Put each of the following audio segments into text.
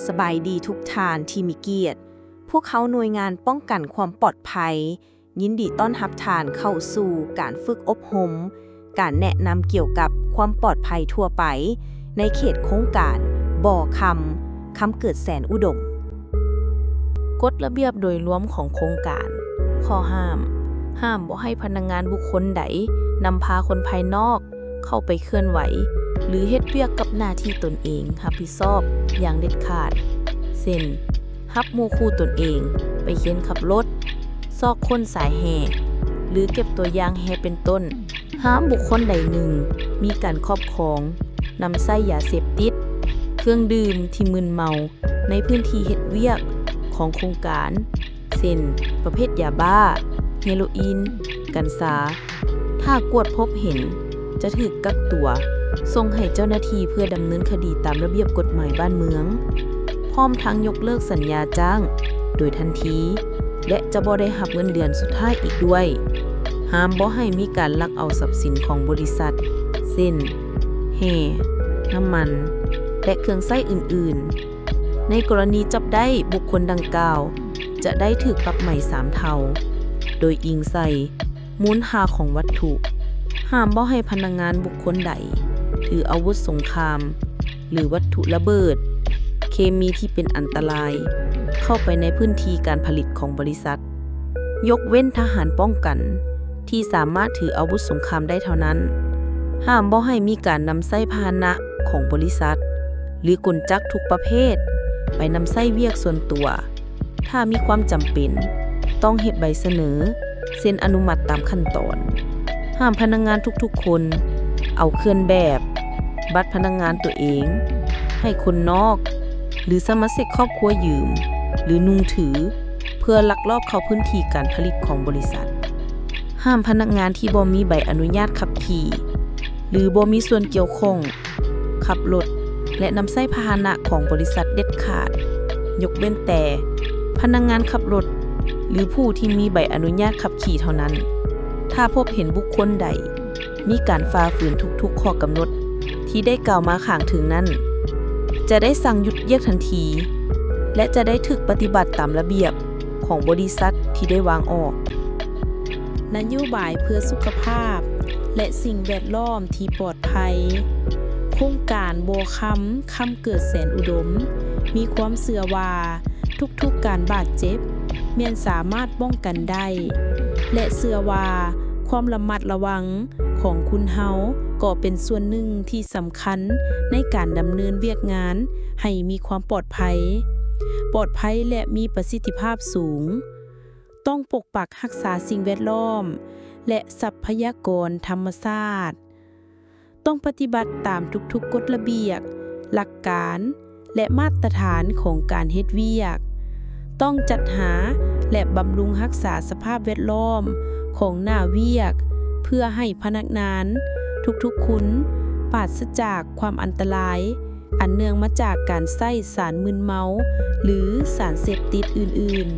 ສະບາຍດີທຸກທ່ານທີ່ມີກຽດ. ພວກເຮົາໜ່ວຍງານປ້ອງກັນຄວາມປອດໄພ ຍິນດີຕ້ອນຮັບທ່ານເຂົ້າສູ່ການຝຶກອົບຮົມ, ການແນະນຳກ່ຽວກັບຄວາມປອດໄພທົ່ວໄປ ໃນເຂດໂຄງການບໍ່ຄຳ ຄຳເກີດແສນອຸດົມ. ກົດລະບຽບໂດຍລວມຂອງໂຄງການ. ຂໍ້ຫ້າມ, ຫ້າມບໍ່ໃຫ້ພະນັກງານບຸກຄົນໃດນຳພາຄົນພາຍນອກ ເຂົ້າໄປເຄື່ອນໄຫວ ຫຼື ເຮັດວຽກກັບໜ້າທີ່ຕົນເອງຮັບຜິດຊອບຢ່າງເດັດຂາດ ເຊັ່ນ ຮັບໝູ່ຄູ່ຕົນເອງໄປເຄນຂັບລົດ, ຊອກຄົ້ນສາຍແຮ່ ຫຼື ເກັບຕົວຢ່າງແຮ່ເປັນຕົ້ນ. ຫ້າມບຸກຄົນໃດໜຶ່ງມີການຄອບຄອງ, ນຳໃຊ້ຢາເສບຕິດ, ເຄື່ອງດື່ມທີ່ມຶນເມົາ ໃນພື້ນທີ່ເຮັດວຽກຂອງໂຄງການ ເຊັ່ນ ປະເພດຢາບ້າ, ເຮໂຣອີນ, ກັນຊາ. ຖ້າກວດພົບເຫັນ ຈະຖືກກັກຕົວ ສົ່ງໃຫ້ເຈົ້າໜ້າທີ່ເພື່ອດຳເນີນຄະດີຕາມລະບຽບກົດໝາຍບ້ານເມືອງ, ພ້ອມທັງຍົກເລີກສັນຍາຈ້າງໂດຍທັນທີ ແລະ ຈະບໍ່ໄດ້ຮັບເງິນເດືອນສຸດທ້າຍອີກດ້ວຍ. ຫ້າມບໍ່ໃຫ້ມີການລັກເອົາຊັບສິນຂອງບໍລິສັດ ເຊັ່ນ ແຮ່, ນ້ຳມັນ ແລະ ເຄື່ອງໃຊ້ອື່ນໆ. ໃນກໍລະນີຈັບໄດ້, ບຸກຄົນດັ່ງກ່າວຈະໄດ້ຖືກປັບໃໝສາມເທົ່າ ໂດຍອີງໃສ່ມູນຄ່າຂອງວັດຖຸ. ຫ້າມບໍ່ໃຫ້ພະນັກງານບຸກຄົນໃດຖືອາວຸດສົງຄາມ ຫຼື ວັດຖຸລະເບີດ, ເຄມີທີ່ເປັນອັນຕະລາຍ ເຂົ້າໄປໃນພື້ນທີ່ການຜະລິດຂອງບໍລິສັດ. ຍົກເວັ້ນທະຫານປ້ອງກັນທີ່ສາມາດຖືອາວຸດສົງຄາມໄດ້ເທົ່ານັ້ນ. ຫ້າມບໍ່ໃຫ້ມີການນຳໃຊ້ພາຫະນະຂອງບໍລິສັດ ຫຼື ກົນຈັກທຸກປະເພດໄປນຳໃຊ້ວຽກສ່ວນຕົວ. ຖ້າມີຄວາມຈຳເປັນ, ຕ້ອງເຮັດໃບສະເໜີເຊັນອະນຸມັດຕາມຂັ້ນຕອນ. ຫ້າມພະນັກງານທຸກໆຄົນເອົາເຄື່ອນແບບ, ບັດພະນັກງານຕົວເອງ, ໃຫ້ຄົນນອກ ຫຼື ສະມາຊິກຄອບຄົວຢືມ ຫຼື ນຸ່ງຖື ເພື່ອລັກລອບເຂົ້າພື້ນທີ່ການຜະລິດຂອງບໍລິສັດ. ຫ້າມພະນັກງານທີ່ບໍ່ມີໃບອະນຸຍາດຂັບຂີ່ ຫຼື ບໍ່ມີສ່ວນກ່ຽວຂ້ອງ ຂັບລົດ ແລະ ນຳໃຊ້ພາຫະນະຂອງບໍລິສັດເດັດຂາດ, ຍົກເວັ້ນແຕ່ພະນັກງານຂັບລົດ ຫຼື ຜູ້ທີ່ມີໃບອະນຸຍາດຂັບຂີ່ເທົ່ານັ້ນ. ຖ້າພົບເຫັນບຸກຄົນໃດ ມີການຝ່າຝືນທຸກໆຂໍ້ກຳນົດທີ່ໄດ້ກ່າວມາຂ້າງເທິງນັ້ນ, ຈະໄດ້ສັ່ງຢຸດວຽກທັນທີ ແລະ ຈະໄດ້ຖືກປະຕິບັດຕາມລະບຽບຂອງບໍລິສັດທີ່ໄດ້ວາງອອກ. ນະໂຍບາຍເພື່ອສຸຂະພາບ ແລະ ສິ່ງແວດລ້ອມທີ່ປອດໄພ. ໂຄງການບໍ່ຄຳ ຄຳເກີດແສນອຸດົມ ມີຄວາມເຊື່ອວ່າ ທຸກໆການບາດເຈັບແມ່ນສາມາດປ້ອງກັນໄດ້ ແລະ ເຊື່ອວ່າຄວາມລະມັດລະວັງຂອງຄຸນເຮົາກໍເປັນສ່ວນໜຶ່ງທີ່ສຳຄັນໃນການດຳເນີນວຽກງານໃຫ້ມີຄວາມປອດໄພ, ປອດໄພ ແລະ ມີປະສິດທິພາບສູງ. ຕ້ອງປົກປັກຮັກສາສິ່ງແວດລ້ອມ ແລະ ຊັບພະຍາກອນທຳມະຊາດ. ຕ້ອງປະຕິບັດຕາມທຸກໆກົດລະບຽບ, ຫຼັກການ ແລະ ມາດຕະຖານຂອງການເຮັດວຽກ. ຕ້ອງຈັດຫາ ແລະ ບຳລຸງຮັກສາສະພາບແວດລ້ອມຂອງໜ້າວຽກ ເພື່ອໃຫ້ພະນັກງານທຸກໆຄົນປາສະຈາກຄວາມອັນຕະລາຍ ອັນເນື່ອງມາຈາກການໃຊ້ສານມຶນເມົາ ຫຼື ສານເສບຕິດອື່ນ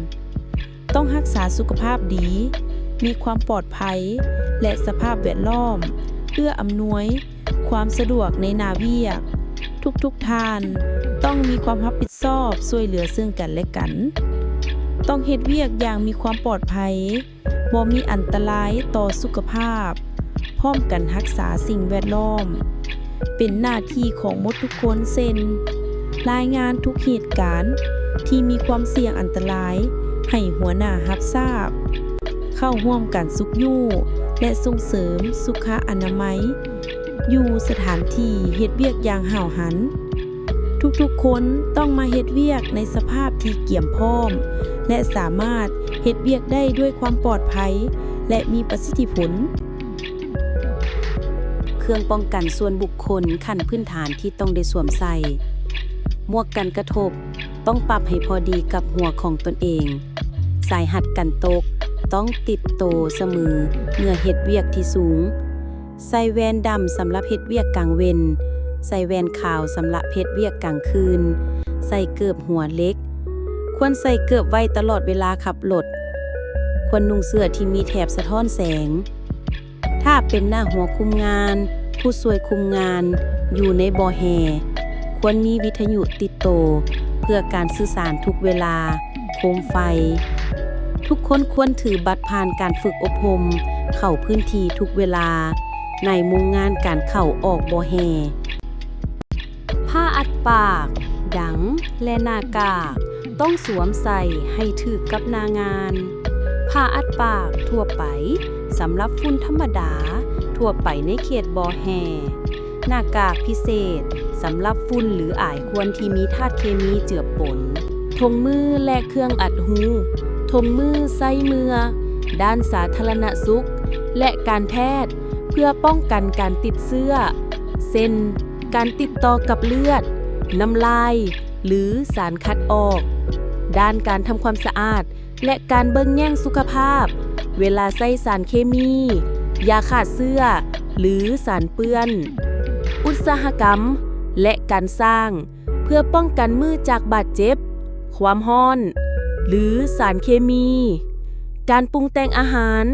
ໆ. ຕ້ອງຮັກສາສຸຂະພາບດີ, ມີຄວາມປອດໄພ ແລະ ສະພາບແວດລ້ອມເອື້ອອຳນວຍຄວາມສະດວກໃນໜ້າວຽກ. ທຸກໆທ່ານຕ້ອງມີຄວາມຮັບຜິດຊອບຊ່ວຍເຫຼືອເຊິ່ງກັນແລະກັນ. ຕ້ອງເຮັດວຽກຢ່າງມີຄວາມປອດໄພ, ບໍ່ມີອັນຕະລາຍຕໍ່ສຸຂະພາບ, ພ້ອມກັນຮັກສາສິ່ງແວດລ້ອມ. ເປັນໜ້າທີ່ຂອງໝົດທຸກຄົນ ເຊັ່ນ ລາຍງານທຸກເຫດການທີ່ມີຄວາມສ່ຽງອັນຕະລາຍໃຫ້ຫົວໜ້າຮັບຊາບ, ເຂົ້າຮ່ວມການຊຸກຍູ້ ແລະ ສົ່ງເສີມສຸຂະອະນາໄມຢູ່ສະຖານທີ່ເຮັດວຽກຢ່າງຫ້າວຫັນ. ທຸກໆຄົນຕ້ອງມາເຮັດວຽກໃນສະພາບທີ່ກຽມພ້ອມ ແລະ ສາມາດເຮັດວຽກໄດ້ດ້ວຍຄວາມປອດໄພ ແລະ ມີປະສິດທິຜົນ. ເຄື່ອງປ້ອງກັນສ່ວນບຸກຄົນຂັ້ນພື້ນຖານທີ່ຕ້ອງໄດ້ສວມໃສ່. ໝວກກັນກະທົບຕ້ອງປັບໃຫ້ພໍດີກັບຫົວຂອງຕົນເອງ. ສາຍຮັດກັນຕົກຕ້ອງຕິດໂຕສະເໝີເມື່ອເຮັດວຽກທີ່ສູງ. ໃສ່ແວ່ນດຳສຳລັບເຮັດວຽກກາງເວັນ, ໃສ່ແວ່ນຂາວສຳລັບເຮັດວຽກກາງຄືນ, ໃສ່ເກີບຫົວເຫຼັກ. ຄວນໃສ່ເກີບໄວ້ຕະຫຼອດເວລາຂັບລົດ. ຄວນນຸ່ງເສື້ອທີ່ມີແຖບສະທ້ອນແສງ. ຖ້າເປັນໜ້າຫົວຄຸມງານ, ຜູ້ຊ່ວຍຄຸມງານ, ຢູ່ໃນບໍ່ແຮ່, ຄວນມີວິທະຍຸຕິດໂຕ ເພື່ອການສື່ສານທຸກເວລາ, ໂຄມໄຟ. ທຸກຄົນຄວນຖືບັດຜ່ານການຝຶກອົບຮົມເຂົ້າພື້ນທີ່ທຸກເວລາ ໃນໂມງງານການເຂົ້າອອກບໍ່ແຮ່. ຜ້າອັດປາກ, ດັງ ແລະ ໜ້າກາກ ຕ້ອງສວມໃສ່ໃຫ້ຖືກກັບໜ້າງານ. ຜ້າອັດປາກທົ່ວໄປ ສຳລັບຝຸ່ນທຳມະດາທົ່ວໄປໃນເຂດບໍ່ແຮ່. ໜ້າກາກພິເສດ ສຳລັບຝຸ່ນ ຫຼື ອາຍຄວັນທີ່ມີທາດເຄມີເຈືອປົນ. ຖົງມື ແລະ ເຄື່ອງອັດຮູ. ຖົງມືໃຊ້ເມື່ອດ້ານສາທາລະນະສຸກ ແລະ ການແພດ ເພື່ອປ້ອງກັນການຕິດເຊື້ອ ເຊັ່ນ ການຕິດຕໍ່ກັບເລືອດ, ນ້ຳລາຍ ຫຼື ສານຂັດອອກ, ດ້ານການທຳຄວາມສະອາດ ແລະ ການເບິ່ງແຍງສຸຂະພາບ ເວລາໃຊ້ສານເຄມີ, ຢາຂ້າເຊື້ອ ຫຼື ສານເປື້ອນ, ອຸດສາຫະກຳ ແລະ ການສ້າງ ເພື່ອປ້ອງກັນມືຈາກບາດເຈັບ, ຄວາມຮ້ອນ ຫຼື ສານເຄມີ, ການປຸງແຕ່ງອາຫານ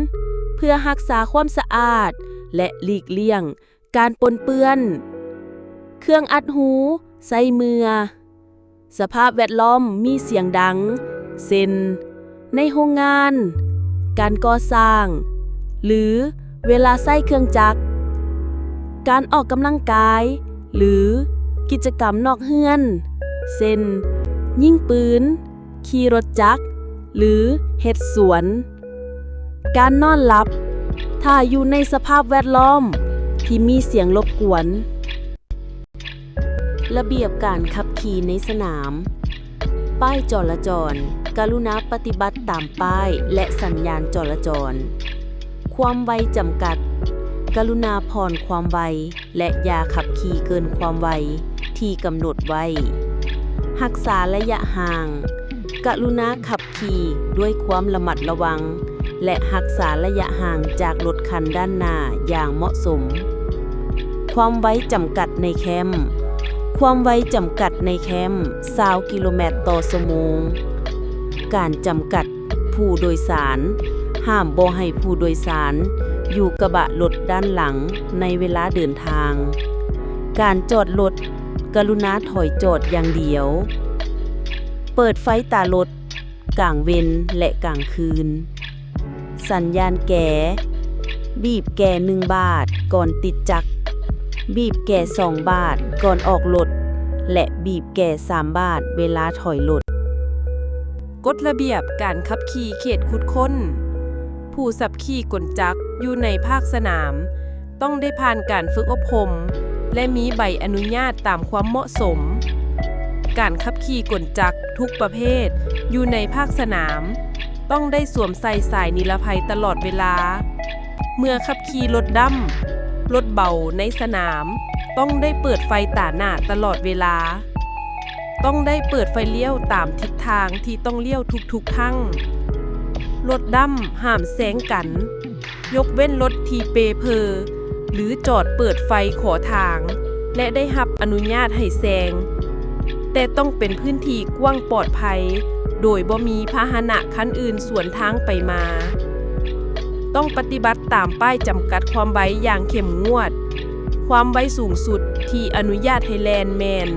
ເພື່ອຮັກສາຄວາມສະອາດ ແລະ ຫຼີກລ່ຽງ ການປົນເປື້ອນ. ເຄື່ອງອັດຮູໃຊ້ເມື່ອສະພາບແວດລ້ອມມີສຽງດັງ ເຊັ່ນ ໃນໂຮງງານ, ການກໍ່ສ້າງ ຫຼື ເວລາໃຊ້ເຄື່ອງຈັກ. ການອອກກຳລັງກາຍ ຫຼື ກິດຈະກຳນອກເຮືອນ ເຊັ່ນ ຍິງປືນ, ຂີ່ລົດຈັກ ຫຼື ເຮັດສວນ. ການນອນຫຼັບ ຖ້າຢູ່ໃນສະພາບແວດລ້ອມທີ່ມີສຽງລົບກວນ. ລະບຽບການຂັບຂີ່ໃນສະໜາມ. ປ້າຍຈໍລະຈອນ, ກະລຸນາປະຕິບັດຕາມປ້າຍ ແລະ ສັນຍານຈໍລະຈອນ. ຄວາມໄວຈຳກັດ, ກະລຸນາຜ່ອນຄວາມໄວ ແລະ ຢ່າຂັບຂີ່ເກີນຄວາມໄວທີ່ກຳນົດໄວ້. ຮັກສາໄລຍະຫ່າງ, ກະລຸນາຂັບຂີ່ດ້ວຍຄວາມລະມັດລະວັງ ແລະ ຮັກສາໄລຍະຫ່າງຈາກລົດຄັນດ້ານໜ້າຢ່າງເໝາະສົມ. ຄວາມໄວຈຳກັດໃນແຄັມ. ຄວາມໄວຈຳກັດໃນແຄັມ ຊາວກິໂລແມັດຕໍ່ຊົ່ວໂມງ. ການຈຳກັດ ຜູ້ໂດຍສານ, ຫ້າມບໍ່ໃຫ້ຜູ້ໂດຍສານຢູ່ກະບະລົດດ້ານຫຼັງໃນເວລາເດີນທາງ. ການຈອດລົດ, ກະລຸນາຖອຍຈອດຢ່າງດຽວ. ເປີດໄຟຕາລົດກາງເວັນ ແລະ ກາງຄືນ. ສັນຍານແກ, ບີບແກໜຶ່ງບາດກ່ອນຕິດຈັກ, ບີບແກສອງບາດກ່ອນອອກລົດ ແລະ ບີບແກສາມບາດເວລາຖອຍລົດ. ກົດລະບຽບການຂັບຂີ່ເຂດຂຸດຄົ້ນ. ຜູ້ຂັບຂີ່ກົນຈັກຢູ່ໃນພາກສະໜາມ ຕ້ອງໄດ້ຜ່ານການຝຶກອົບຮົມ ແລະ ມີໃບອະນຸຍາດຕາມຄວາມເໝາະສົມ. ການຂັບຂີ່ກົນຈັກທຸກປະເພດຢູ່ໃນພາກສະໜາມ ຕ້ອງໄດ້ສວມໃສ່ສາຍນິລະໄພຕະຫຼອດເວລາ. ເມື່ອຂັບຂີ່ລົດດຳ, ລົດເບົາໃນສະໜາມ ຕ້ອງໄດ້ເປີດໄຟຕາໜ້າຕະຫຼອດເວລາ. ຕ້ອງໄດ້ເປີດໄຟລ້ຽວຕາມທິດທາງທີ່ຕ້ອງລ້ຽວທຸກໆຄັ້ງ. ລົດດຳຫ້າມແຊງກັນ, ຍົກເວັ້ນລົດທີ່ເປ່ເພີ ຫຼື ຈອດເປີດໄຟຂໍທາງ ແລະ ໄດ້ຮັບອະນຸຍາດໃຫ້ແຊງ, ແຕ່ຕ້ອງເປັນພື້ນທີ່ກວ້າງປອດໄພ ໂດຍບໍ່ມີພາຫະນະຄັນອື່ນສວນທາງໄປມາ. ຕ້ອງປະຕິບັດຕາມປ້າຍຈຳກັດຄວາມໄວຢ່າງເຂັ້ມງວດ. ຄວາມໄວສູງສຸດທີ່ອະນຸຍາດໃຫ້ແລ່ນແມ່ນ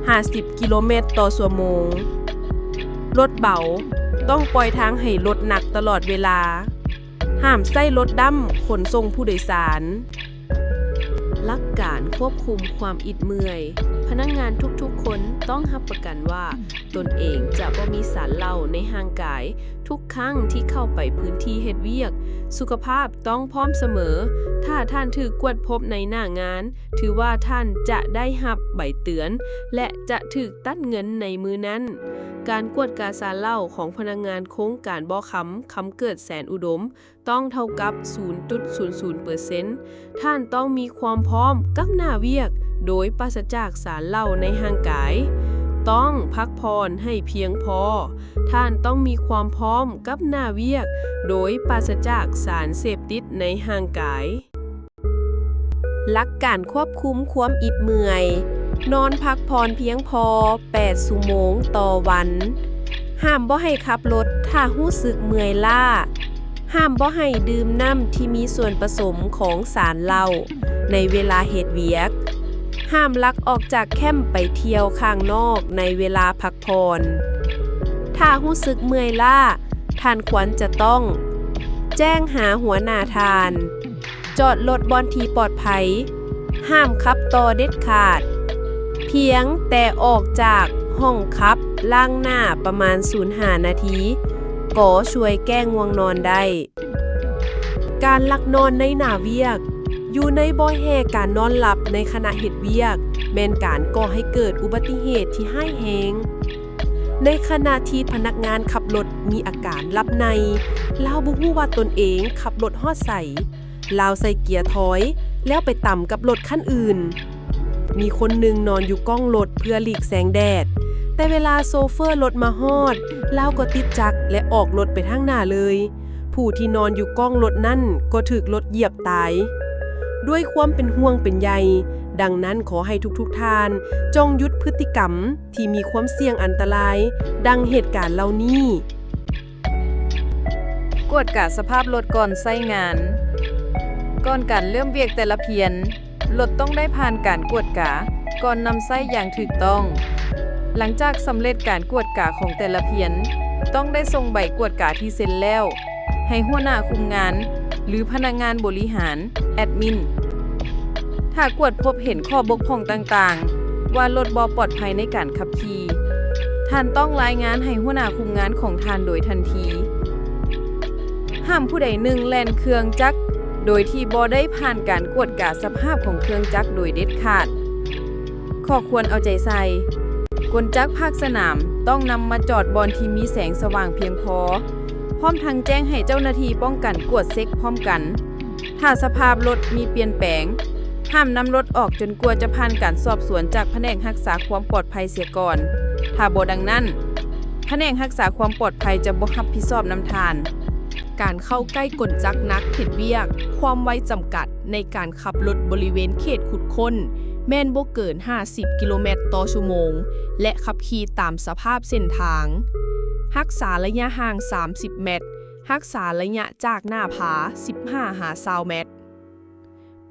ຫ້າສິບກິໂລແມັດຕໍ່ຊົ່ວໂມງ. ລົດເບົາຕ້ອງປ່ອຍທາງໃຫ້ລົດໜັກຕະຫຼອດເວລາ. ຫ້າມໃຊ້ລົດດຳຂົນສົ່ງຜູ້ໂດຍສານ. ຫຼັກການຄວບຄຸມຄວາມອິດເມື່ອຍ. ພະນັກງານທຸກໆຄົນຕ້ອງຮັບປະກັນວ່າ ຕົນເອງຈະບໍ່ມີສານເຫຼົ້າໃນຮ່າງກາຍທຸກຄັ້ງທີ່ເຂົ້າໄປພື້ນທີ່ເຮັດວຽກ. ສຸຂະພາບຕ້ອງພ້ອມສະເໝີ. ຖ້າທ່ານຖືກກວດພົບໃນໜ້າງານ, ຖືວ່າທ່ານຈະໄດ້ຮັບໃບເຕືອນ ແລະ ຈະຖືກຕັດເງິນໃນມື້ນັ້ນ. ການກວດກາສານເຫຼົ້າຂອງພະນັກງານໂຄງການບໍ່ຄຳ ຄຳເກີດ ແສນອຸດົມ ຕ້ອງເທົ່າກັບສູນຈຸດສູນສູນເປີເຊັນ. ທ່ານຕ້ອງມີຄວາມພ້ອມກັບໜ້າວຽກໂດຍປາສະຈາກສານເຫຼົ້າໃນຮ່າງກາຍ. ຕ້ອງພັກຜ່ອນໃຫ້ພຽງພໍ. ທ່ານຕ້ອງມີຄວາມພ້ອມກັບໜ້າວຽກໂດຍປາສະຈາກສານເສບຕິດໃນຮ່າງກາຍ. ຫຼັກການຄວບຄຸມຄວາມອິດເມື່ອຍ. ນອນພັກຜ່ອນພຽງພໍແປດຊົ່ວໂມງຕໍ່ວັນ. ຫ້າມບໍ່ໃຫ້ຂັບລົດຖ້າຮູ້ສຶກເມື່ອຍລ້າ. ຫ້າມບໍ່ໃຫ້ດື່ມນ້ຳທີ່ມີສ່ວນປະສົມຂອງສານເຫຼົ້າໃນເວລາເຮັດວຽກ. ຫ້າມລັກອອກຈາກແຄ້ມໄປທ່ຽວຂ້າງນອກໃນເວລາພັກຜ່ອນ. ຖ້າຮູ້ສຶກເມື່ອຍລ້າ, ທ່ານຄວນຈະຕ້ອງແຈ້ງຫາຫົວໜ້າທ່ານ, ຈອດລົດບ່ອນທີ່ປອດໄພ, ຫ້າມຂັບຕໍ່ເດັດຂາດ. ພຽງແຕ່ອອກຈາກຫ້ອງຂັບລ້າງໜ້າປະມານສູນຫ້ານາທີ ກໍຊ່ວຍແກ້ງ່ວງນອນໄດ້. ການລັກນອນໃນໜ້າວຽກ. ຢູ່ໃນບໍ່ແຮ່ການນອນຫຼັບໃນຂະນະເຮັດວຽກ ແມ່ນການກໍ່ໃຫ້ເກີດອຸບັດຕິເຫດທີ່ຮ້າຍແຮງ. ໃນຂະນະທີ່ພະນັກງານຂັບລົດມີອາການຫຼັບໃນ, ລາວບໍ່ຮູ້ວ່າຕົນເອງຂັບລົດຮອດໃສ, ລາວໃສ່ເກຍຖອຍ ແລ້ວໄປຕຳກັບລົດຄັນອື່ນ. ມີຄົນໜຶ່ງນອນຢູ່ກ້ອງລົດເພື່ອຫຼີກແສງແດດ, ແຕ່ເວລາໂຊເຟີລົດມາຮອດ, ລາວກໍຕິດຈັກ ແລະ ອອກລົດໄປທາງໜ້າເລີຍ. ຜູ້ທີ່ນອນຢູ່ກ້ອງລົດນັ້ນກໍຖືກລົດຢຽບຕາຍ. ດ້ວຍຄວາມເປັນຫ່ວງເປັນໃຍ, ດັ່ງນັ້ນຂໍໃຫ້ທຸກໆທ່ານຈົ່ງຢຸດພຶດຕິກຳທີ່ມີຄວາມສ່ຽງອັນຕະລາຍ ດັ່ງເຫດການເຫຼົ່ານີ້. ກວດກາສະພາບລົດກ່ອນໃຊ້ງານ. ກ່ອນການເລີ່ມວຽກແຕ່ລະພຽນ, ລົດຕ້ອງໄດ້ຜ່ານການກວດກາກ່ອນນຳໃຊ້ຢ່າງຖືກຕ້ອງ. ຫຼັງຈາກສຳເລັດການກວດກາຂອງແຕ່ລະພຽນ, ຕ້ອງໄດ້ສົ່ງໃບກວດກາທີ່ເຊັນແລ້ວໃຫ້ຫົວໜ້າຄຸມງານ ຫຼື ພະນັກງານບໍລິຫານ, ແອດມິນ. ຖ້າກວດພົບເຫັນຂໍ້ບົກຜ່ອງຕ່າງໆ ວ່າລົດບໍ່ປອດໄພໃນການຂັບຂີ່, ທ່ານຕ້ອງລາຍງານໃຫ້ຫົວໜ້າຄຸມງານຂອງທ່ານໂດຍທັນທີ. ຫ້າມຜູ້ໃດໜຶ່ງແລ່ນເຄື່ອງຈັກໂດຍທີ່ບໍ່ໄດ້ຜ່ານການກວດກາສະພາບຂອງເຄື່ອງຈັກໂດຍເດັດຂາດ. ຂໍ້ຄວນເອົາໃຈໃສ່. ກົນຈັກພາກສະໜາມຕ້ອງນຳມາຈອດບ່ອນທີ່ມີແສງສະຫວ່າງພຽງພໍ, ພ້ອມທັງແຈ້ງໃຫ້ເຈົ້າໜ້າທີ່ປ້ອງກັນກວດເຊັກພ້ອມກັນ. ຖ້າສະພາບລົດມີປ່ຽນແປງ, ຫ້າມນຳລົດອອກຈົນກວ່າຈະຜ່ານການສອບສວນຈາກພະແນກຮັກສາຄວາມປອດໄພເສຍກ່ອນ. ຖ້າບໍ່ດັ່ງນັ້ນ, ພະແນກຮັກສາຄວາມປອດໄພຈະບໍ່ຮັບຜິດຊອບນຳທ່ານ. ການເຂົ້າໃກ້ກົນຈັກໜັກເຮັດວຽກ, ຄວາມໄວຈຳກັດໃນການຂັບລົດບໍລິເວນເຂດຂຸດຄົ້ນແມ່ນບໍ່ເກີນຫ້າສິບກິໂລແມັດຕໍ່ຊົ່ວໂມງ ແລະ ຂັບຂີ່ຕາມສະພາບເສັ້ນທາງ. ຮັກສາໄລຍະຫ່າງສາມສິບແມັດ, ຮັກສາໄລຍະຈາກໜ້າພາສິບຫ້າຫາຊາວແມັດ.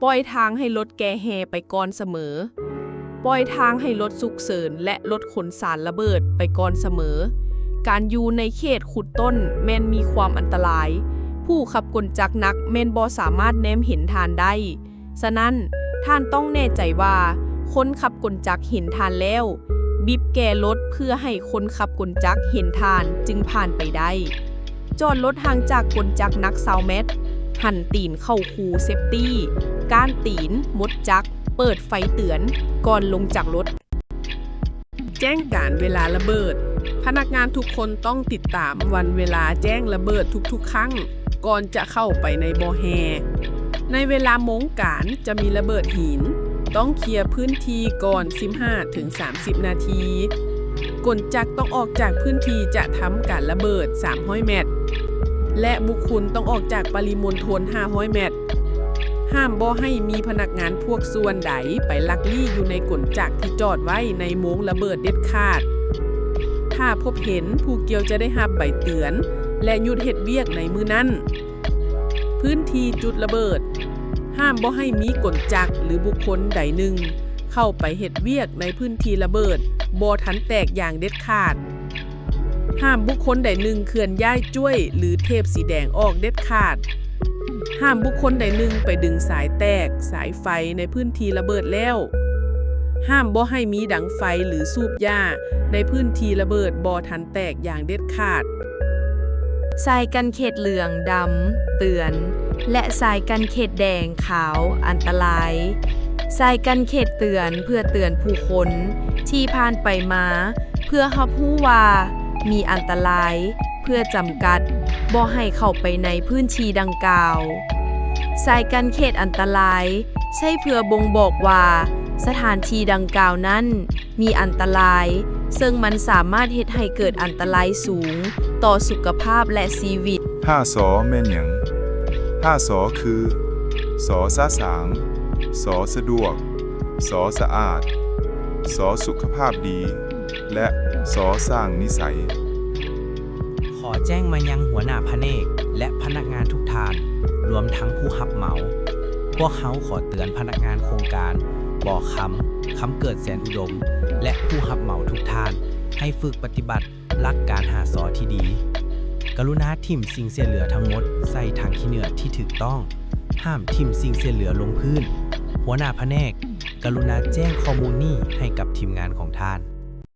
ປ່ອຍທາງໃຫ້ລົດແກ່ແຮ່ໄປກ່ອນສະເໝີ. ປ່ອຍທາງໃຫ້ລົດສຸກເສີນ ແລະ ລົດຂົນສານລະເບີດໄປກ່ອນສະເໝີ. ການຢູ່ໃນເຂດຂຸດຄົ້ນແມ່ນມີຄວາມອັນຕະລາຍ. ຜູ້ຂັບກົນຈັກໜັກແມ່ນບໍ່ສາມາດແນມເຫັນທ່ານໄດ້. ສະນັ້ນ, ທ່ານຕ້ອງແນ່ໃຈວ່າຄົນຂັບກົນຈັກເຫັນທ່ານແລ້ວ. ບີບແກລົດເພື່ອໃຫ້ຄົນຂັບກົນຈັກເຫັນທ່ານຈຶ່ງຜ່ານໄປໄດ້. ຈອດລົດຫ່າງຈາກກົນຈັກໜັກຊາວແມັດ, ຫັນຕີນເຂົ້າຄູເຊັບຕີ້, ກ້ານຕີນ, ໝົດຈັກ, ເປີດໄຟເຕືອນກ່ອນລົງຈາກລົດ. ແຈ້ງການເວລາລະເບີດ. ພະນັກງານທຸກຄົນຕ້ອງຕິດຕາມວັນເວລາແຈ້ງລະເບີດທຸກໆຄັ້ງ ກ່ອນຈະເຂົ້າໄປໃນບໍ່ແຮ່. ໃນເວລາໂມງການຈະມີລະເບີດຫີນ, ຕ້ອງເຄຍພື້ນທີ່ກ່ອນສິບຫ້າເຖິງສາມສິບນາທີ. ກົນຈັກຕ້ອງອອກຈາກພື້ນທີ່ຈະທຳການລະເບີດສາມຮ້ອຍແມັດ ແລະ ບຸກຄຸນຕ້ອງອອກຈາກປະລິມົນທົນຫ້າຮ້ອຍແມັດ. ຫ້າມບໍ່ໃຫ້ມີພະນັກງານພວກສ່ວນໃດໄປລັກລີ້ຢູ່ໃນກົນຈັກທີ່ຈອດໄວ້ໃນໂມງລະເບີດເດັດຂາດ. ຖ້າພົບເຫັນ, ຜູ້ກ່ຽວຈະໄດ້ຮັບໃບເຕືອນ ແລະ ຢຸດເຮັດວຽກໃນມື້ນັ້ນ. ພື້ນທີ່ຈຸດລະເບີດ. ຫ້າມບໍ່ໃຫ້ມີກົນຈັກ ຫຼື ບຸກຄົນໃດໜຶ່ງເຂົ້າໄປເຮັດວຽກໃນພື້ນທີ່ລະເບີດບໍ່ທັນແຕກຢ່າງເດັດຂາດ. ຫ້າມບຸກຄົນໃດໜຶ່ງເຄື່ອນຍ້າຍຈ້ວຍ ຫຼື ເທບສີແດງອອກເດັດຂາດ. ຫ້າມບຸກຄົນໃດໜຶ່ງໄປດຶງສາຍແຕກ, ສາຍໄຟໃນພື້ນທີ່ລະເບີດແລ້ວ. ຫ້າມບໍ່ໃຫ້ມີດັງໄຟ ຫຼື ສູບຢາໃນພື້ນທີ່ລະເບີດບໍ່ທັນແຕກຢ່າງເດັດຂາດ. ສາຍກັນເຂດເຫຼືອງ, ດຳ, ເຕືອນ ແລະ ສາຍກັນເຂດແດງ, ຂາວ, ອັນຕະລາຍ. ສາຍກັນເຂດເຕືອນເພື່ອເຕືອນຜູ້ຄົນທີ່ຜ່ານໄປມາ ເພື່ອຮັບຮູ້ວ່າມີອັນຕະລາຍ, ເພື່ອຈຳກັດບໍ່ໃຫ້ເຂົ້າໄປໃນພື້ນທີ່ດັ່ງກ່າວ. ສາຍກັນເຂດອັນຕະລາຍໃຊ້ເພື່ອບົ່ງບອກວ່າສະຖານທີ່ດັ່ງກ່າວນັ້ນມີອັນຕະລາຍ, ເຊິ່ງມັນສາມາດເຮັດໃຫ້ເກີດອັນຕະລາຍສູງຕໍ່ສຸຂະພາບ ແລະ ຊີວິດ. ຫ້າ ສ ແມ່ນຫຍັງ? ຫ້າ ສ ຄື ສ ສະສາງ, ສ ສະດວກ, ສ ສະອາດ, ສ ສຸຂະພາບດີ ແລະ ສ ສ້າງນິໄສ. ຂໍແຈ້ງມາຍັງຫົວໜ້າພະແນກ ແລະ ພະນັກງານທຸກທ່ານ, ລວມທັງຜູ້ຮັບເໝົາ. ພວກເຮົາຂໍເຕືອນພະນັກງານໂຄງການ ບໍ່ຄຳ, ຄຳເກີດ ແສນອຸດົມ ແລະ ຜູ້ຮັບເໝົາທຸກທ່ານ ໃຫ້ຝຶກປະຕິບັດຫຼັກການຫາຊໍທີ່ດີ. ກະລຸນາຖິ້ມສິ່ງເສດເຫຼືອທັງໝົດໃສ່ຖັງຂີ້ເຫຍື້ອທີ່ຖືກຕ້ອງ. ຫ້າມຖິ້ມສິ່ງເສດເຫຼືອລົງພື້ນ. ຫົວໜ້າພະແນກ, ກະລຸນາແຈ້ງຂໍ້ມູນນີ້ໃຫ້ກັບທີມງານຂອງທ່ານ.